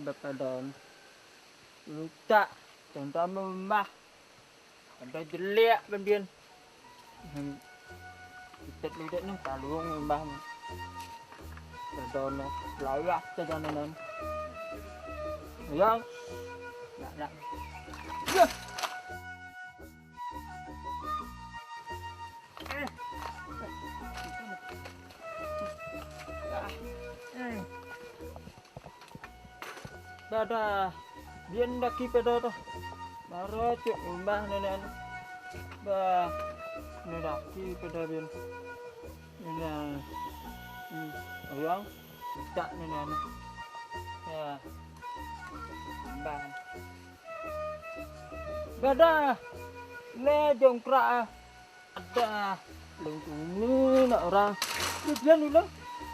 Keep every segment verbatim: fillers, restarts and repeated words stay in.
Padahal lutak, contoh mah, ada jelek pembien. Kita lihat nih, talung mbah. Padahal layah caganan. Ya. Nak, nak. Ya. Dadah, bien daki pada dah. Baru cuk umbah nenek anu. Bah, ini daki pada bien. Ini, hmm, orang tak nenek anu. Ya, umbah. Dadah, le jongkrak ah. Ada. Lung ini nak orang. Ni dia ni lah.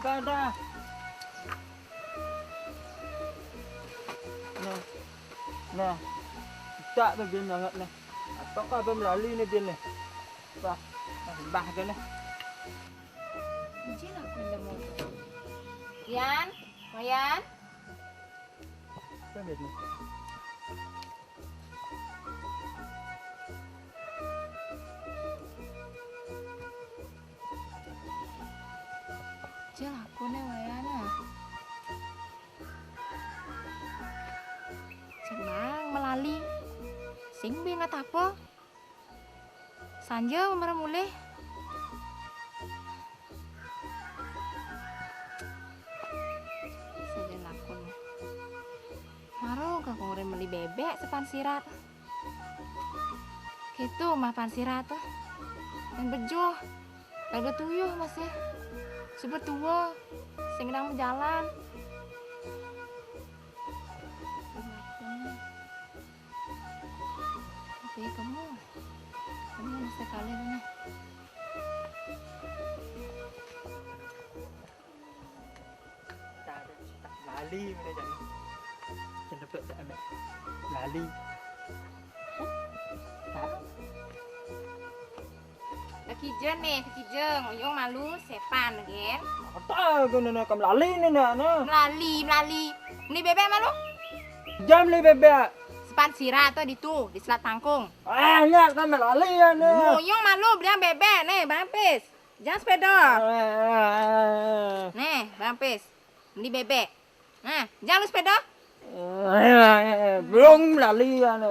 Ada. Nah. Nah. Tak ada dia sangat nah. Apakah abang melali ni dia ni? Wah, sembah ke ni? Yan, Wayan. Apa dia ni? Cil, aku ne Wayana. Senang melali. Sing bingat apa? Sanja memerem mulih. Saja lakun. Maro ka kongre meli bebek sepan sirat. Keto mapan sirat. Dan bejoh. Laga tuyuh masih. Suba tua. Sing nang bejalan. Tapi kamu, kamu mesti kalah dulu. Lali mana jadi. Cenepet tak amat. Lali. Laki jen nih, laki jen. Uyung malu sepan, gen. Kata guna nak melali ni nak, nak. Melali, melali. Ni bebek malu? Jam li bebek. Sepan sira tu di tu, di selat tangkung. Ah, nak kan melali ya ni. Uyung malu beli bebek ni, Bang Pis. Jangan sepeda. Nih, Bang Pis. Beli bebek. Nah, jangan lu sepeda. Belum melali ya ni.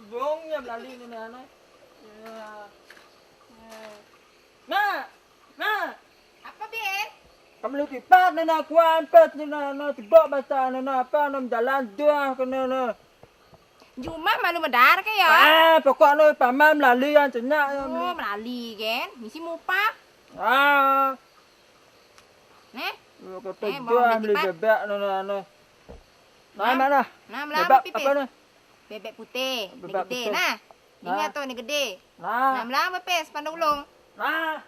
Bongnya belali ni, ni, ni. Mak, mak. Apa, Bin? Kamu lu kipat ni nak kuan pet ni nak, nak tebak bata ni nak apa, nak jalan dah kena ni. Jumah malu medar ke ya? Ah, pokok ni paman melali yang cenyak ya. Oh, melali kan? Misi mupa. Ah. Nih. Lu kata dah beli bebek ni nak. Nah, mana? Nah, melali bebek apa ni? Bebek putih, ni gede. Nah, ini atau ni gede. Nah, melali bebek sepan ulung. Nah.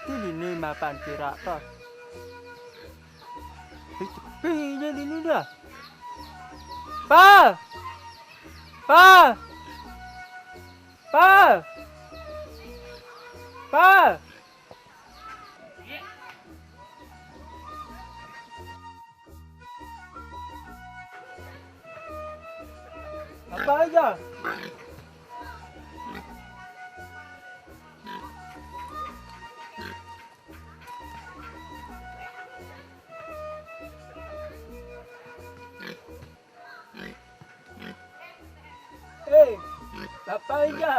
Ti dini mapan tirak to. Ih, sepi ja dini dah. Pa! Pa! Pa! Pa! Apa aja? Eh, apa aja?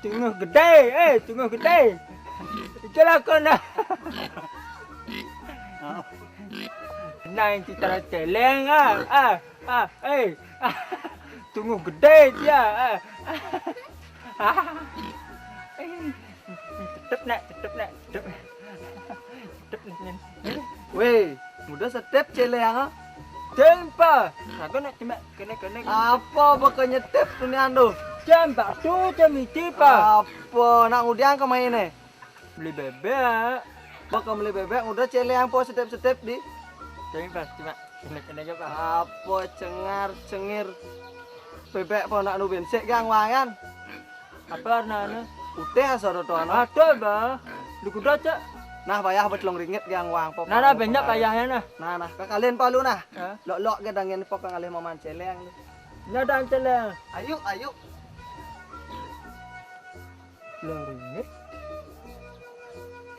Tunguh gedé, eh, tunguh gedé. Itulah kau nak. Nang cita céléng, ah, ah, ah, eh, ah. Tunguh gedé dia, ah. Ah. Eh, tetep nak, tetep nak, tetep. Tetep nak, Nen. Wéh, muda setep céléng, ah. Tempa. Aku nak cuma kena-kena. Apa bakal nyetep tu ni ando? Jam batu jam iti, Pa. Apa nak ngudiang ke main, eh? Beli bébék. Bakal beli bébék, udah céléng apa setep-setep di. Tapi pas cuma kena-kena aja, Pa. Apa cengar-cengir bébék apa nak nu bensek gang wayang. Apa warnanya? Putih asal tu, anak. Ada, Bah. Di kuda, Cak. Nah, payah bet telung ringgit gang wang pok. Nah, nah, banyak payahnya, nah. Nah, nah, ke kalian palu, nah. Hah? Lok-lok ke dangin pok ngalih maman céléng tu. Ini ada céléng. Ayo, ayo. Telung ringgit.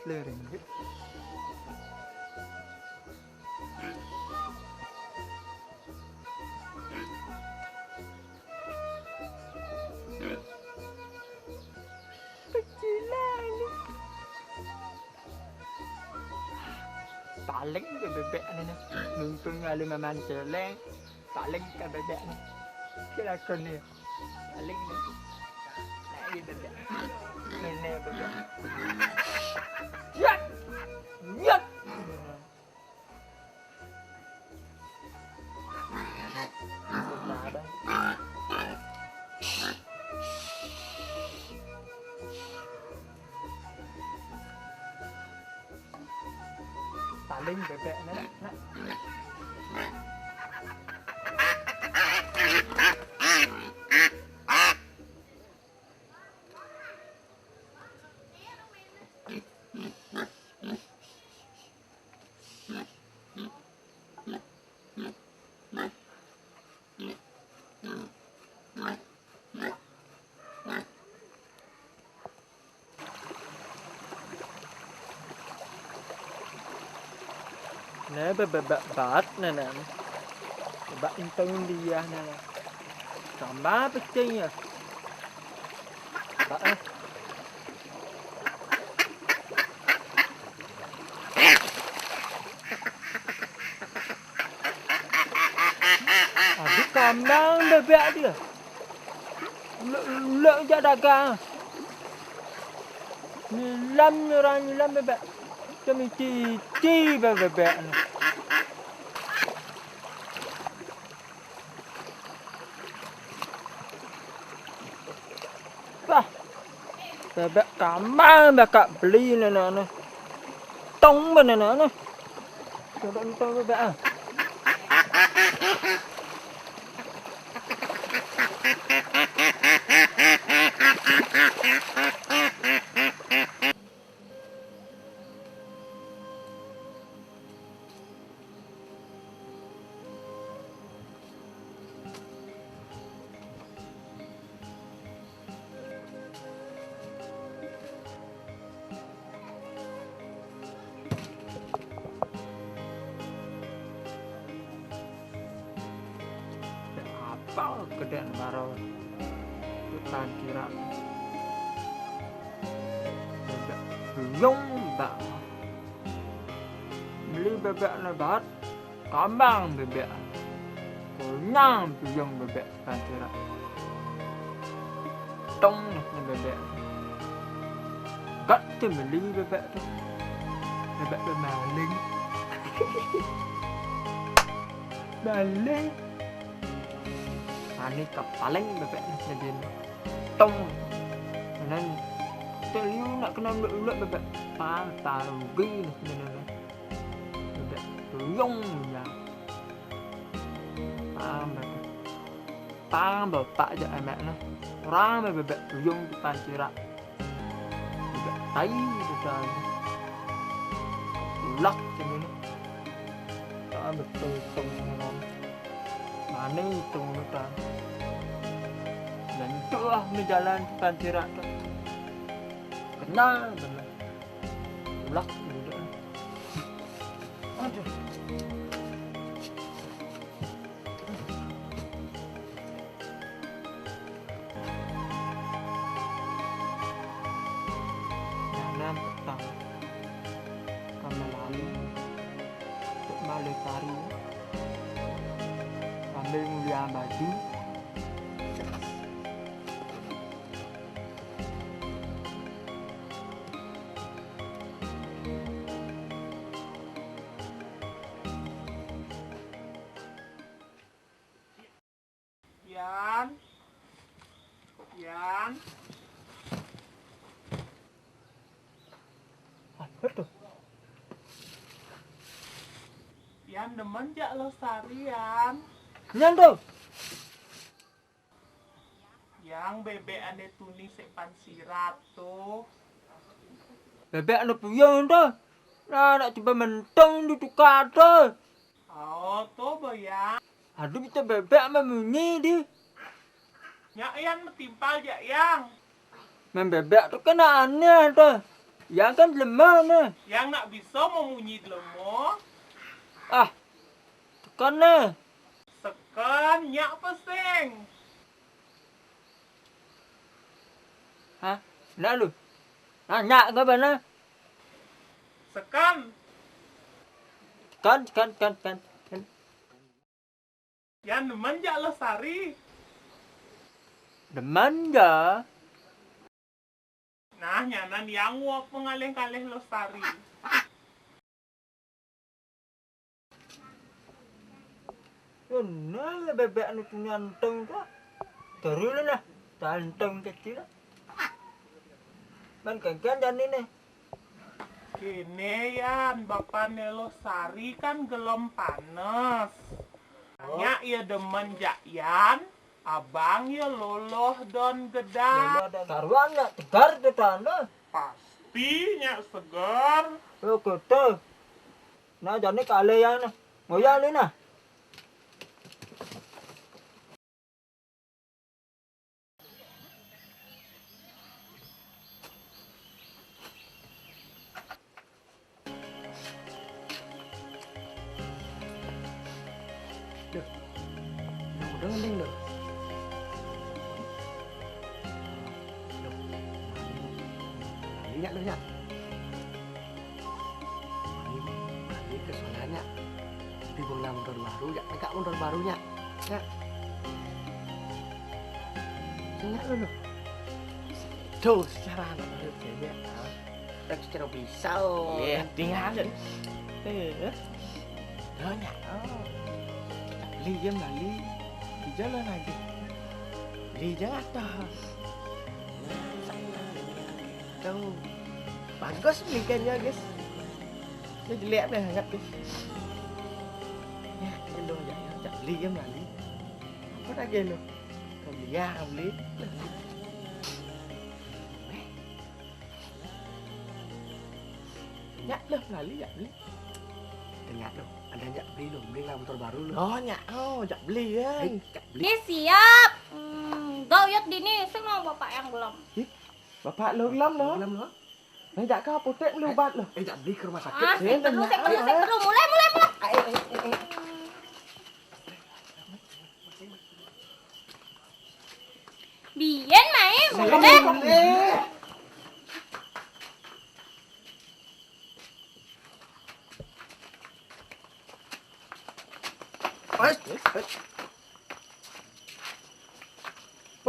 Telung ringgit. Pecilan. Paling ke bébék ni, nih. Mumpung ada maman céléng, paling ke bébék ni. Kira aku ni. Paling ni. Lagi bébék. Ini bébék. Yat! Yat! Paling bébék, nak, nak. Nah, bébék bat, nah, nah. Bébék intang dia, nah, nah. Tambah pecing ya. Ba, eh. Aduh, kambang bébék dia. Lek, lek jak dagang. Nyilam orang nyilam bébék. Temiti-ti bébék ni. Bah. Bébék kamang bakak beli nenek ni. Tong ba nenek ni. Coba ni tong bébék ah. Apa gedén baru hutan kirang. Buyung ba. Beli bébék lebat, kambang bébék. Kunyang buyung bébék. Pantura. Tong ni bébék. Gat tu beli bébék tu. Bébék tu maling. Maling. Ini kepaling bebek nih jadi tong. Nan teliu nak kena ulek-ulek bebek. Pang tarugi nih jadi. Bebek tuyung ya. Pang bebek. Pang bapak aja emek nih. Orang bebek tuyung di pancirak. Bebek tai itu dah. Ulak jadi nih. Pang betul tong. Mana itu dah. Dan itulah nih jalan pancirak tuh. Kenal bener. Ulak gitu. Aduh. Jangan petang. Kami lalu. Untuk balik hari. Sambil nguliah baju. Yan. Yan. Apa tuh? Yan demen jak lo sarian. Nyan tuh. Yang bebek ane tuni sepan sirat tuh. Bebek anu puyeng tuh. Nah, nak coba mentong di tukar tuh. Oh, tuh boyang. Aduh, kita bebek sama munyi di. Nyak yang metimpal jak yang. Main bebek tuh kan aneh tuh. Yang kan lemah nih. Yang nak bisa memunyi delemo. Ah, tekan nih. Sekan nyak pesing. Hah? Nak lu? Nanya ke mana? Sekan. Kan, kan, kan, kan. Kan. Yang demen jak lo sari. Demen ja. Nah, nyanan yang wok pengalih-kalih lo sari. Bener bebek anu nyanteng tuh. Terus lu nah, ganteng kecil. Man kengken jani nih. Kene yan, bapane lo sari kan gelem panes. Nyak ya demen jak yan, abang ya loloh don gedang. Karuan nyak tegar tuh tanah. Pasti nyak segar. Oh gitu. Nah, jani kale ya nah. Ngoyal ni nah. Duh, yang udah ngending, duh. Duh, ini nyak, duh, nyak. Ini, ini ke soalnya. Di bunga motor baru, ya, tegak motor barunya. Ya. Nyak, duh, duh. Tuh, secara anak baru, ya. Lagi kira bisa, oh. Iya, tinggal. Eh. Banyak. Oh. Beli jam lali. Di jalan lagi. Beli jam atas. Tuh. Bagus belikannya, guys. Ini jelek nih, hangat nih. Ya, kita dulu aja. Ya, beli jam lali. Apa lagi lo? Kau beli ya, beli. Nyak lah, lali nyak beli. Nyak lo, ada nyak beli lo, beli lah motor baru lo. Oh, nyak, oh, jak beli ya. Eh, jak beli. Ni siap. Hmm, gak uyut dini, sing mau bapak yang belum. Ih, bapak lo belum lo? Belum lo. Nah, jak ke apotek beli obat lo. Eh, jak beli ke rumah sakit. Ah, sing perlu, sing perlu, sing perlu. Mulai, mulai, mulai. Eh, eh, eh, eh. Biyen mae mulai.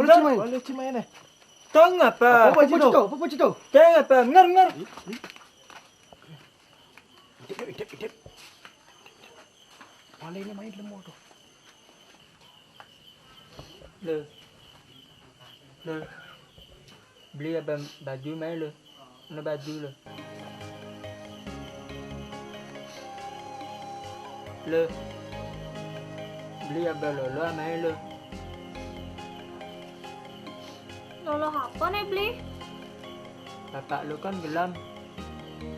Boleh cimai. Boleh cimai ni. Tang apa? Apa cito? Apa cito? Tang apa? Ngar, ngar. Idip, idip, idip. Palingnya main lemah tu. Lơ. Lơ. Beli abang baju mai lơ. Mana baju lơ. Lơ. Beli abang lolo mai lơ. Lolo apa nih beli? Bapak lu kan gelam.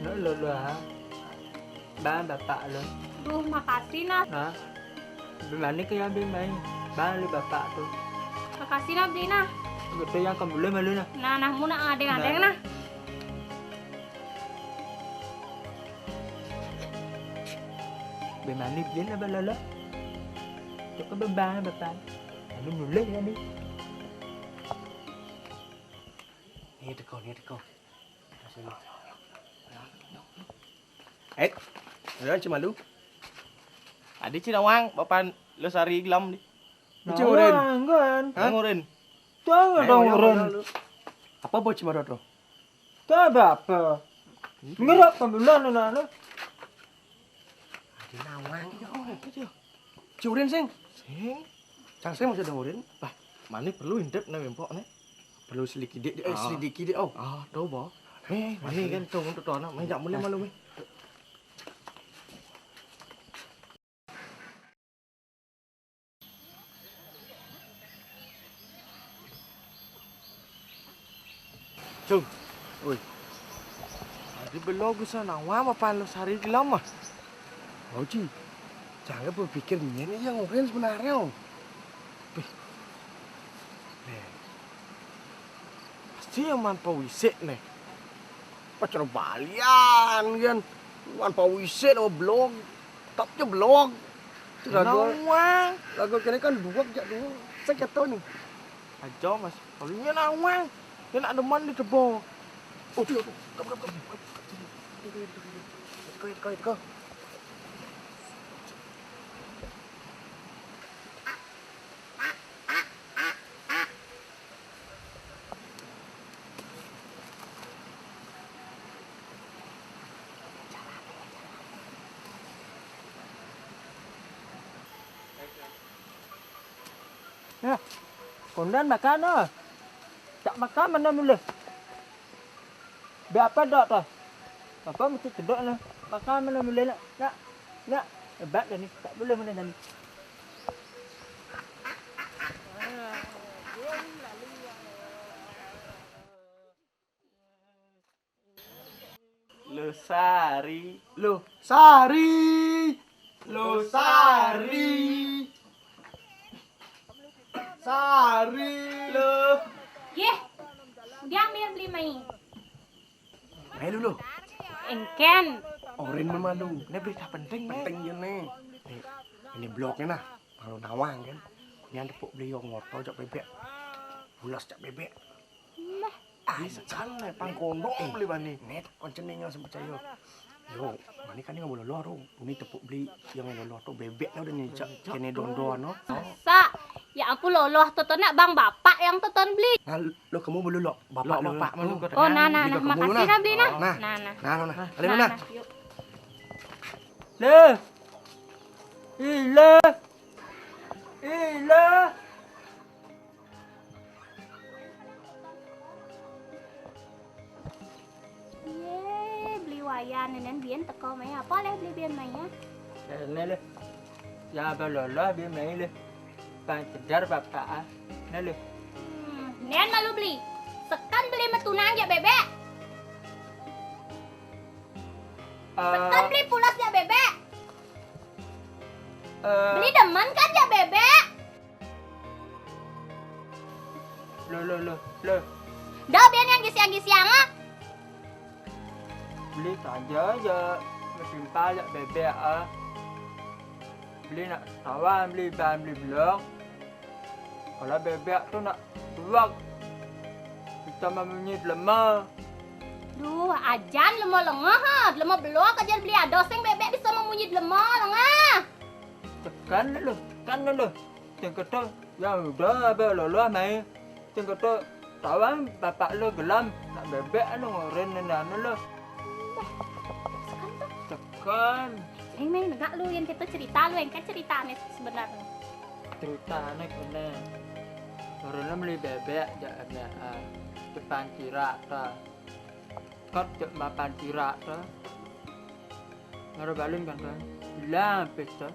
Nak lolo ha. Bang bapak lu. Duh, makasih nah. Nah. Beli mani ke yang beli main. Bang lu bapak tu. Makasih nah beli nah. Gitu yang kembali malu nah. Nah, nah mu nak ngadeng-ngadeng nah. Beli mani biar abang lolo. Tu ke bebang bapak. Lalu mulai kan ni. Ni teko, ni teko. Eh, udah cuma lu. Adi ci nawang bapak lu sari gelam ni. Ci urin. Nawang kan. Hah? Ngurin. Tahu dong urin. Apa bocah marot lo? Tahu apa? Ngerok pembulan anak lu. Adi nawang. Ci urin sing. Sing. Cang sing masih ada urin. Bah, mani perlu intip nih bempok nih. Perlu selidiki dik, eh, selidiki dik, oh. Ah, coba. Eh, mani kan tu untuk tu anak, main jak mulai malu ni. Cung. Oi. Adi belog sana, wa ma palo sari gelam ah. Oji. Jangan berpikir nian yang orang sebenarnya. Pih. Nih. Pasti yang man pawisik nih. Pacar balian kan. Man pawisik nama blog. Tapnya blog. Itu lagu. Lagu kene kan dua jak dua. Saya kata nih. Aja mas. Kalau ini nawang. Ini nak deman di tebo. Oh, dia tu. Kau, kau, kau. Kau, kau, kau. Ya, kondan makan ah. Tak makan mana mula. Berapa dok tu? Apa mesti tedok ni? Makan mana mula nak? Nak? Nak? Hebat dah ni. Tak boleh mana dah ni. Losari. Losari. Losari. Sari. Lo. Yeh. Diang mir beli mai. Mai dulu. Engken. Orin memalu. Ini berita penting, Mai. Penting ya nih. Nih, ini blognya nah. Kalau nawang kan. Ini ada pok beli yang ngoto jak bebek. Ulas jak bebek. Nah. Bisa kan, eh, pang kondom beli bani. Net, koncennya sempat cayo. Yo, mani kan nggak boleh loro. Ini tepuk beli yang lolo tu bebek lah udah nyicak. Kene dondon no. Sa, ya aku lolo tu tu nak bang bapak yang tu ton beli. Nah, lo kamu boleh lo. Bapak lo. Bapak malu. Oh, nah, nah, nah, makasih nah beli nah. Nah, nah, nah. Nah, nah, nah. Ada nah. Yuk. Le. Ile. Ile. Ye, beli wayan nenen bien teko mai. Apa leh beli bien mai ya? Nene leh. Ya balolah bien mai leh. Pang cedar bapak ah. Nene leh. Hmm, nen malu beli. Sekan beli metunang jak bebek. Sekan beli pulas jak bebek. Beli demen kan jak bebek. Lo, lo, lo, lo. Dah biar yang gisi-gisi yang ah. Beli saja aja. Mesti pajak bebek ah. Beli nak tawan, beli ban, beli belong. Kalau bebek tu nak tuak. Kita memunyi delema. Duh, ajan lemo lengah ha. Delema belong aja beli ada sing bebek bisa memunyi delema lengah. Tekan dulu, tekan dulu. Ting kata, ya udah, abang lolo mai. Ting kata, tawan bapak lo gelam, nak bebek anu ngoren ni anu lo. Tekan. Eng mai negak lu yang kita cerita lu, yang kan cerita ni sebenarnya. Cerita ni kena. Rono meli bebek jak eme, ah, depan tirak ta. Kot jak mapan tirak ta. Ngaro balun kan ta. Ilang pis ta.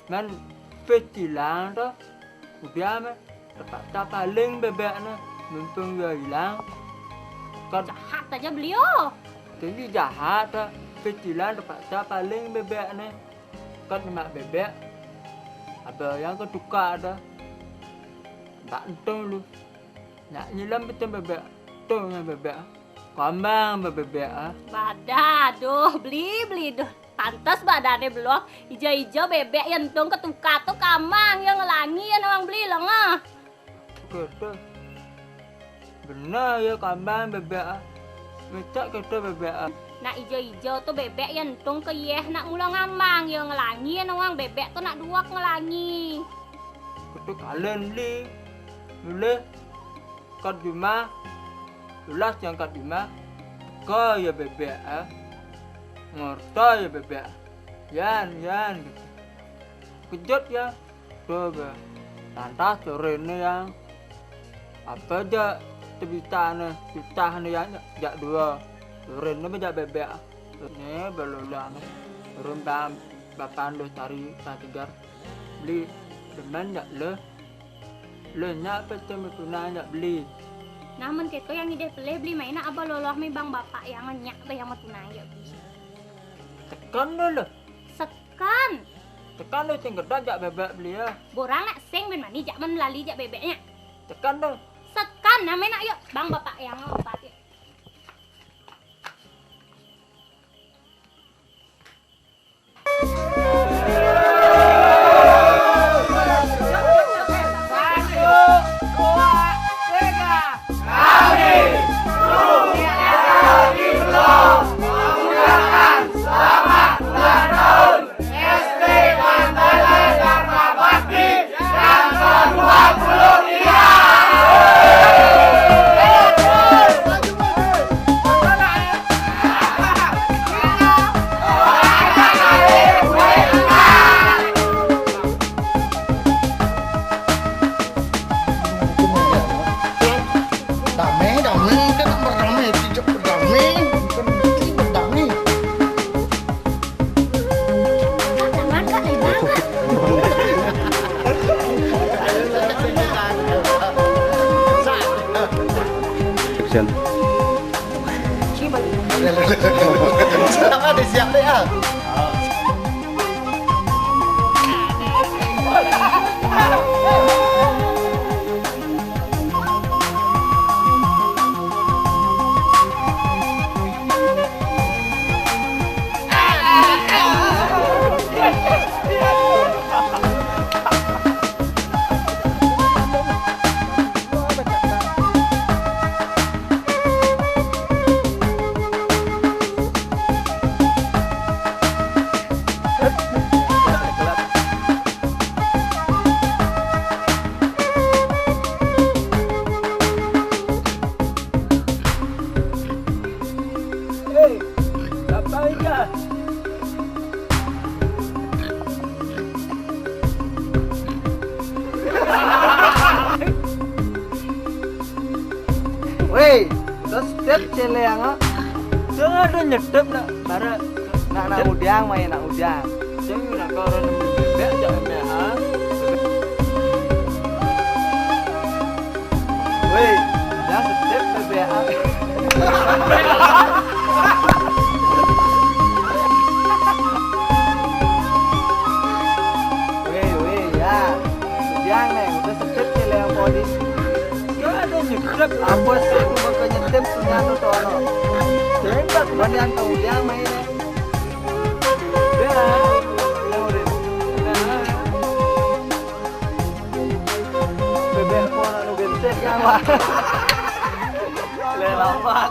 Men pis ilang ta. Udah me. Terpaksa paling bebek ne. Mumpung yo ilang. Kot jahat aja beliau. Jadi jahat ta. Pis ilang terpaksa paling bebek ne. Kot nyemak bebek. Apa yang ketuka ta. Tak untung lu. Nak nyilam betul bebek. Tuh yang bebek. Kambang bebek ah. Badah, duh, beli, beli, duh. Pantes badane belok, ijo-ijo bebek yang untung ketuka tuh kamang yang ngelangi yang orang beli lengah. Gitu. Bener ya kambang bebek ah. Mecak gitu bebek ah. Nak ijo-ijo tuh bebek yang untung ke yeh nak mula ngamang yang ngelangi yang orang bebek tuh nak duak ngelangi. Kutu kalen beli. Boleh. Kat jumah, ulas yang kat jumah, ko ya bebek ah. Ngorto ya bebek. Yan, yan. Kejut ya. Tuh be. Tantah sore ne yang. Apa aja tebitane, titahne yang jak dua. Sore ne be jak bebek ah. Ne belolang. Turun bam, bapan lu cari tang tigar. Beli demen jak le. Lo nyak pete metunai nyak beli. Namen keko yang ideh peleh beli main aba loloh me bang bapak yang nyak be yang metunai nyak beli. Tekan lo lo. Sekan. Tekan lo sing gedang jak bebek beli ya. Borang nak sing ben mani jak men lali jak bebeknya. Tekan lo. Sekan namen nak yuk bang bapak yang obat ya. Damai, damai, kan nak berdamai, tidak berdamai, bukan ini berdamai. Action. Sama deh, siap deh ah. Hei, apa ikan? Wei, terus step cele yang ah. Jangan ada nyedep nak para nak nak udang main nak udang. Jangan nak kau orang nemu bebek aja M L A. Wei, yang step bebek ah. Wei, wei, ya. Udang nih, udah step cele yang poli. Yo ada nyedep. Apa sih aku bakal nyedep punya anu tono. Tembak banyak kau dia main. Ya. Ya udah. Bebek aku anak nu gentek ya, Pak. Lelapan.